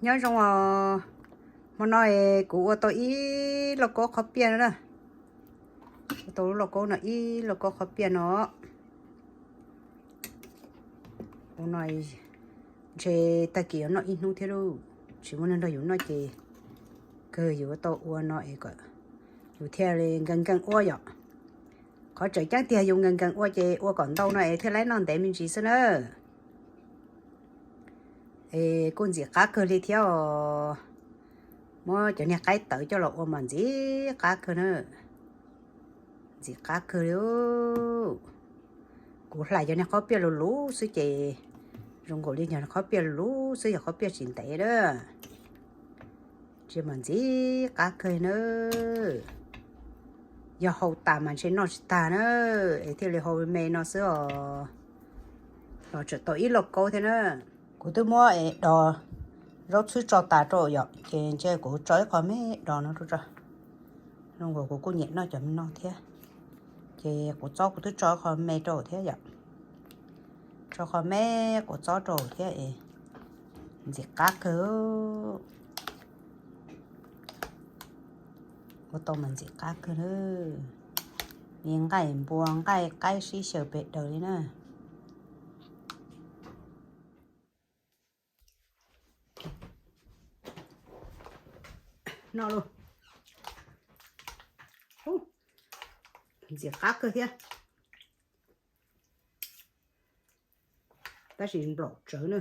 Nyob zoo os, hmo no kuv ua tau ib lauj kaub qhob piaj no na. Ua tau lub lauj kaub no ib lauj kaub qhob piaj no. Ua no ntshe tag kis yuav noj ib hnub thiab lauj. Tsis muaj neeg nrog yus noj ces kawg yus ua tau ua no es kom yus thiaj li nkees nkees ua yom. Qhov tseem ceeb tiag yus nkees nkees ua ces ua kom ntau no es thiaj li noj ntev me ntsis xwb na. Es kuj ntxim qab kawg li thiab os. Muab cov niag qaib tawv coj los ua mas ntxim qab kawg na. Ntxim qab kawg li. Kuv hlais cov niag qhob piaj luv luv xwb ces zoo nkaus li cov qhob piaj luv luv xwb, yog qhob piaj tsis ntev na. Tsis mas ntxim qab kawg na. Yog hau tas mas ntshe noj tsis tag na, es thiaj li hau me no xwb os. Los tseem tau ib lauj kaub thiab na. Kuv twb muab es dos zaub txhwb tso tas rau yom, ces ntshe kuv tso ib qho me dos no rau tso. Zoo nkaus kuv kuj nyiam noj cov me no thiab. Ces kuv txob kuv twb tso ib qho me rau thiab yom. Tso qho me kuv txob rau thiab es ntxim qab kawg. Ua tau mas ntxim qab kawg na. Me nqaij npua nqaij qaib sib xyaw pes daws li na. Noj lauj. Ntxim qab kawg thiab. Tab sis nplaum tsawv na.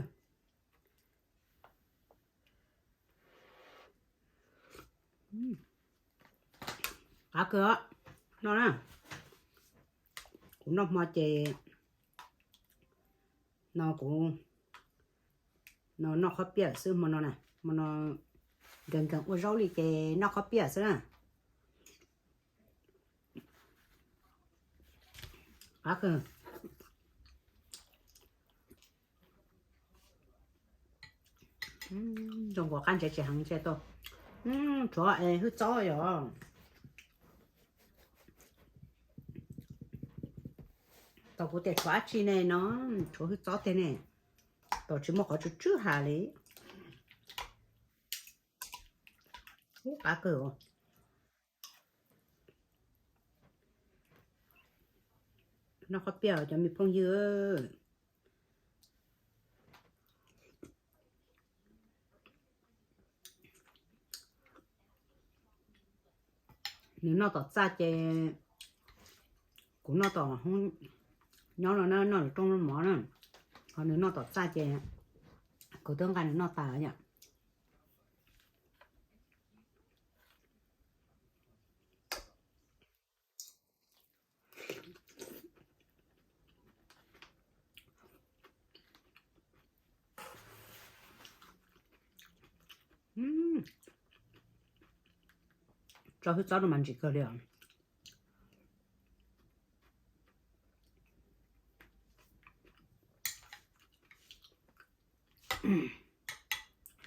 Qab kawg os. Noj na. Kuv noj hmo ces no kuv no noj qhob piaj xwb hmo no na, hmo no nkees nkees ua zaub li ces noj qhob piaj xwb na. Qab kawg. Zoo nkaus qab ntsev tsis heev ntse tau. Tshuav hwj txob yom. Tau kuv tias tshuav dab tsi ne no, tshuav hwj txob tiag ne. Tau tsis muaj qhov tsw tswb has li. Ub, qab kawg. Noj qhob piaj cov me phooj ywg. Nws noj tom txaj ces kuv noj tom, nyob no noj lwm rooj mov na. Ho nws noj tom txaj ces kuv twb nqa nws noj tas yom. Tso hwj txob rau mas ntsim kawg li os.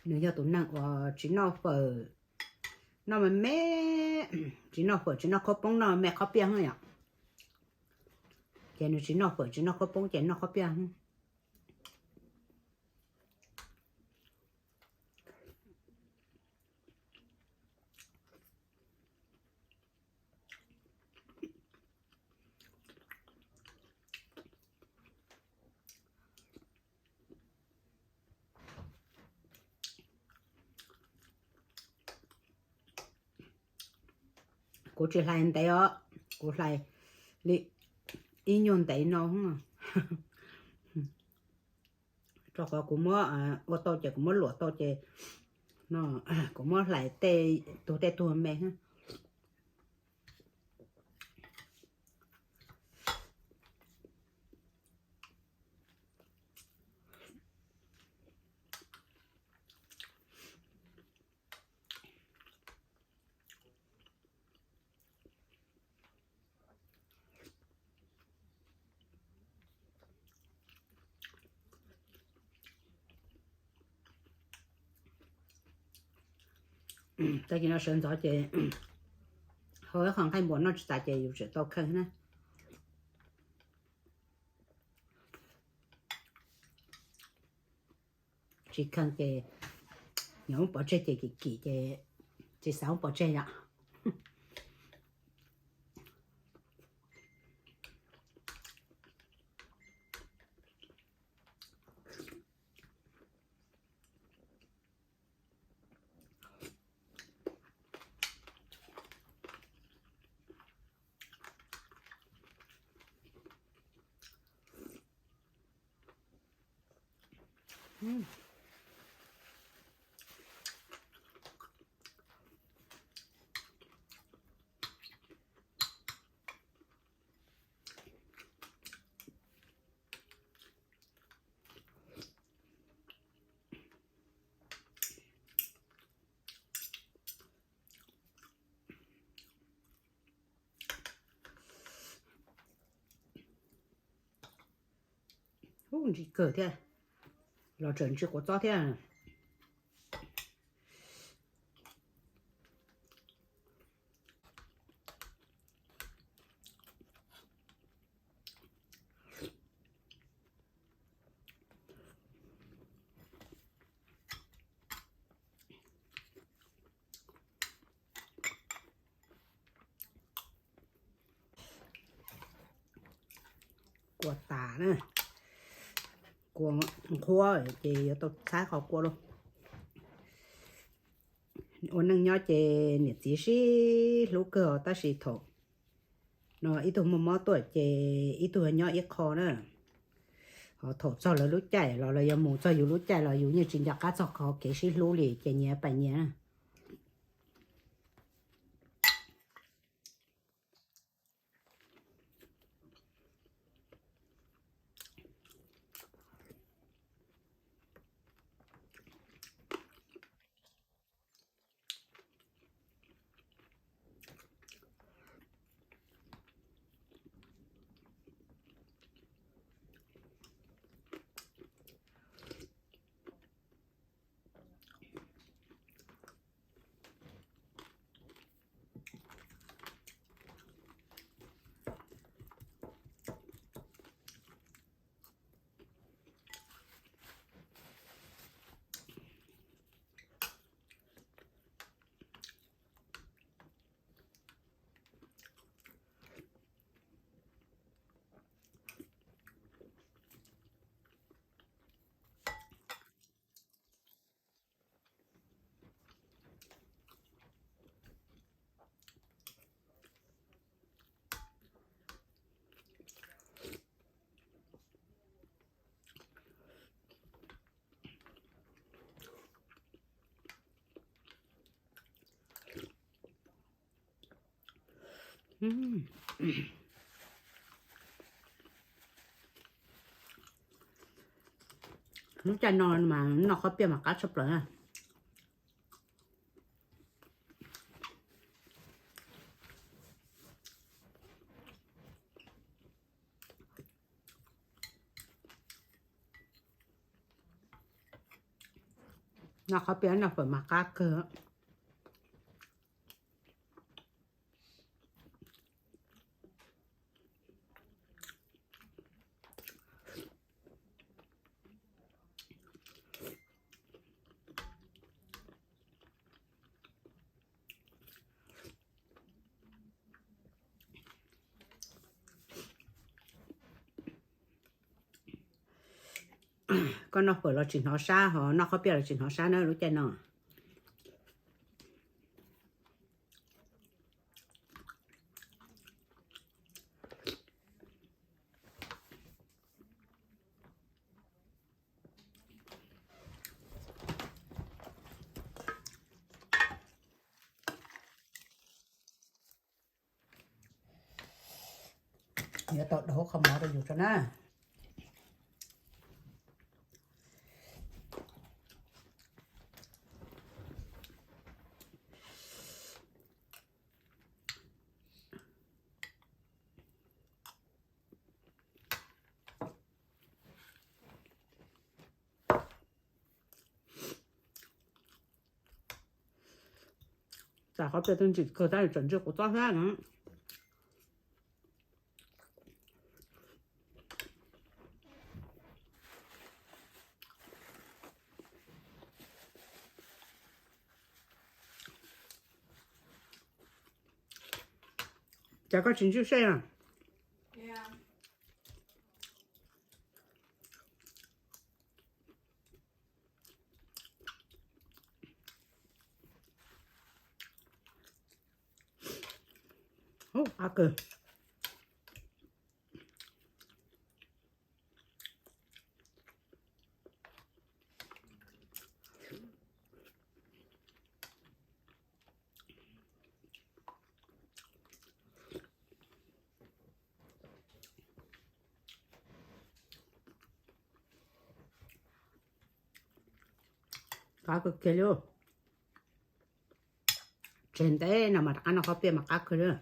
Nws yog tus neeg uas tsis noj fawm, noj me me, tsis noj fawm tsis noj khaub poob, noj me qhob piaj yom. Ces nws tsis noj fawm tsis noj khaub poob ces noj qhob piaj. Kuv tsis hlais ntev os, kuv hlais li ib nyuag ntev no. Rau qhov kuv muab ua tau ces kuv muab luam tau ces kuv muab hlais tej tug tej tug me. Tag kis no sawv ntxov ces hau ib qho nqaij npua noj tsis tas ces yus tseem tau kheej na. Tsis kheej ces Yog muab pov tseg ces kim kim ces tsis xav muab pov tseg yom. Ub, ntsim kawg thiab, los tseem ntsim quav txob thiab. Kua tas na, kua nqhuab ces yuav tau txhab qhov kua lauj. Ua neej nyob ces niam txiv sib hlub kawg os, tab sis thaum no ib tug muaj mob tuaj ces ib tug nyob ib qho na. Ho thaum txog lawv lub caij los lawv yuav mus txog yus lub caij los yus yeej tsis nco qab txog qhov kev sib hlub li ces nyias pais nyias na. Lub caij no mas noj qhob piaj mas qab tshaj plaws na. Noj qhob piaj noj fawm mas qab kawg. Koj noj fawm los tsis hnov sab, ho noj qhob piaj los tsis hnov sab na lub caij no. Yuav tau daus qhov mov rau yus tso na. Tam qhov pia twb ntsim kawg tab tseem ntsim quav txob thiab. Cas koj tsis ntsib seb na? Ub, qab kawg. Qab kawg kiag li. Tseg ntev no mas rov qab noj qhob piaj mas qab kawg li.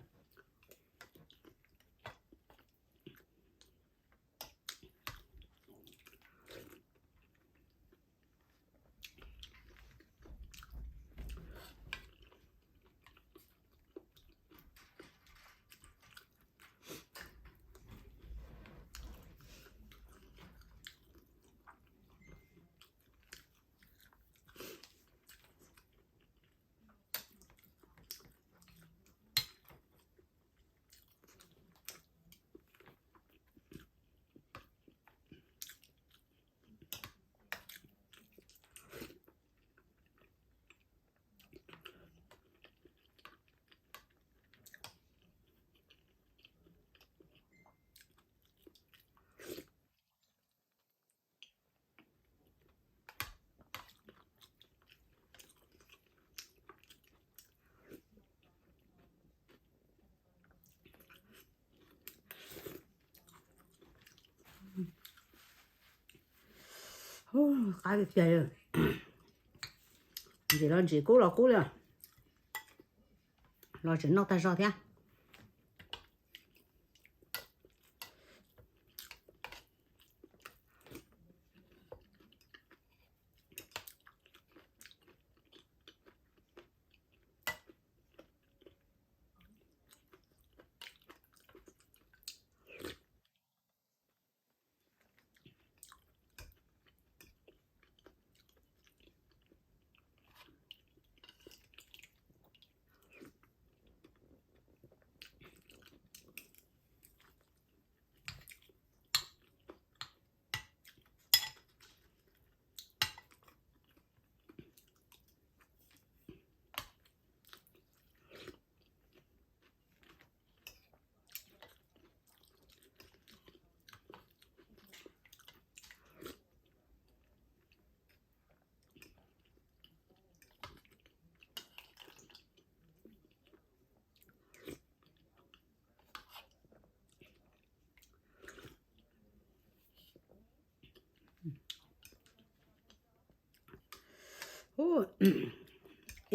Qab tiag tiag. Ntsim los ntsim, kub los kub li. Los tseem noj tag zog thiab.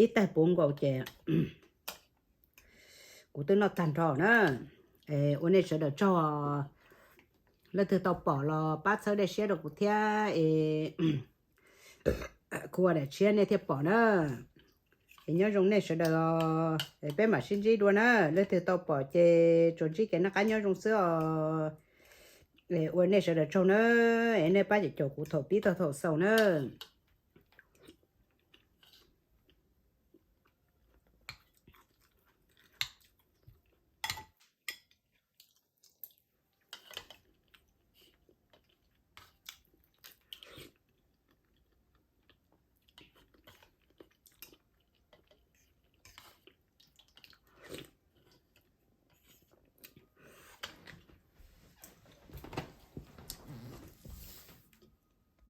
Ib tais puv nkaus ces kuv twb noj tag nrho na. Ua nej sawv daws tsaug, leej twg tau pom los pab txhawb dej siab rau kuv thiab es kuv ua daim tshiab nej thiaj pom na. Es nyob zoo nej sawv daws, peb mam sib ntsib dua na. Leej twg tau pom ces tsuas ntsib kev noj qab nyob zoo xwb os. Ua nej sawv daws tsaug na, es nej pab caum kuv thaum pib txog thaum xaus na.